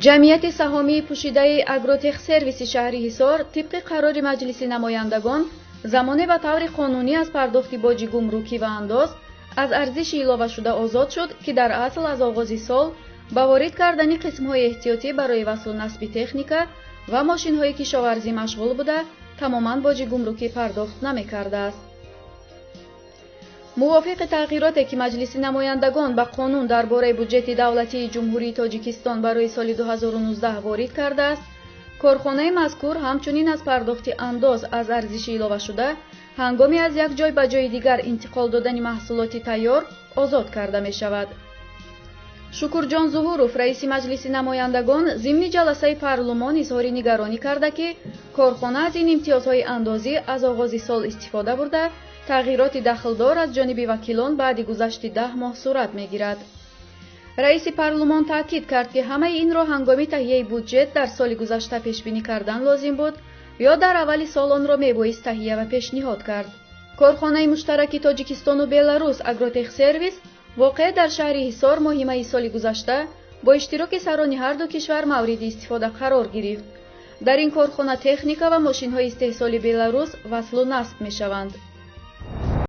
Ҷамъияти саҳомии пӯшидаи Агротехсервиси шаҳри Ҳисор тибқи қарори Маҷлиси намояндагон замоне ба таври қонунӣ аз пардохти боҷи гумрукӣ ва андоз аз арзиши иловашуда озод шуд, ки дар асл аз оғози сол ба ворид кардани қисмҳои эҳтиётӣ барои васлу насби техника ва мошинҳои кишоварзӣ машғул буда, тамоман боҷи гумрукӣ пардохт намекардааст. Мувофиқи тағйироте, ки Маҷлиси намояндагон ба қонун дар бораи буҷети давлатии Ҷумҳурии Тоҷикистон барои соли 2019 ворид кардааст, корхонаи мазкур ҳамчунин аз пардохти андоз аз арзиши иловашуда ҳангоми аз як ҷой ба ҷои дигар интиқол додани маҳсулоти тайёр озод карда мешавад. Шукурҷон Зуҳуров, раиси Маҷлиси намояндагон, зимни ҷаласаи парлумон изҳори нигаронӣ карда, ки корхона аз ин имтиёзҳои андозӣ аз оғози сол истифода бурда, тағйироти дахлдор аз ҷониби вакилон баъди гузашти 10 моҳ сурат мегирад. Раиси парлумон таъкид кард, ки ҳамаи инро ҳангоми таҳияи буҷет дар соли гузашта пешбинӣ кардан лозим буд ё дар аввали сол онро мебоист таҳия ва пешниҳод кард. Корхонаи муштараки Тоҷикистону Беларус Агротехсервис воқеъ дар шаҳри Ҳисор моҳи майи соли гузашта бо иштироки сарони ҳарду кишвар мавриди истифода қарор гирифт. Дар ин корхона техника ва мошинҳои истеҳсоли Беларус васлу насб мешаванд.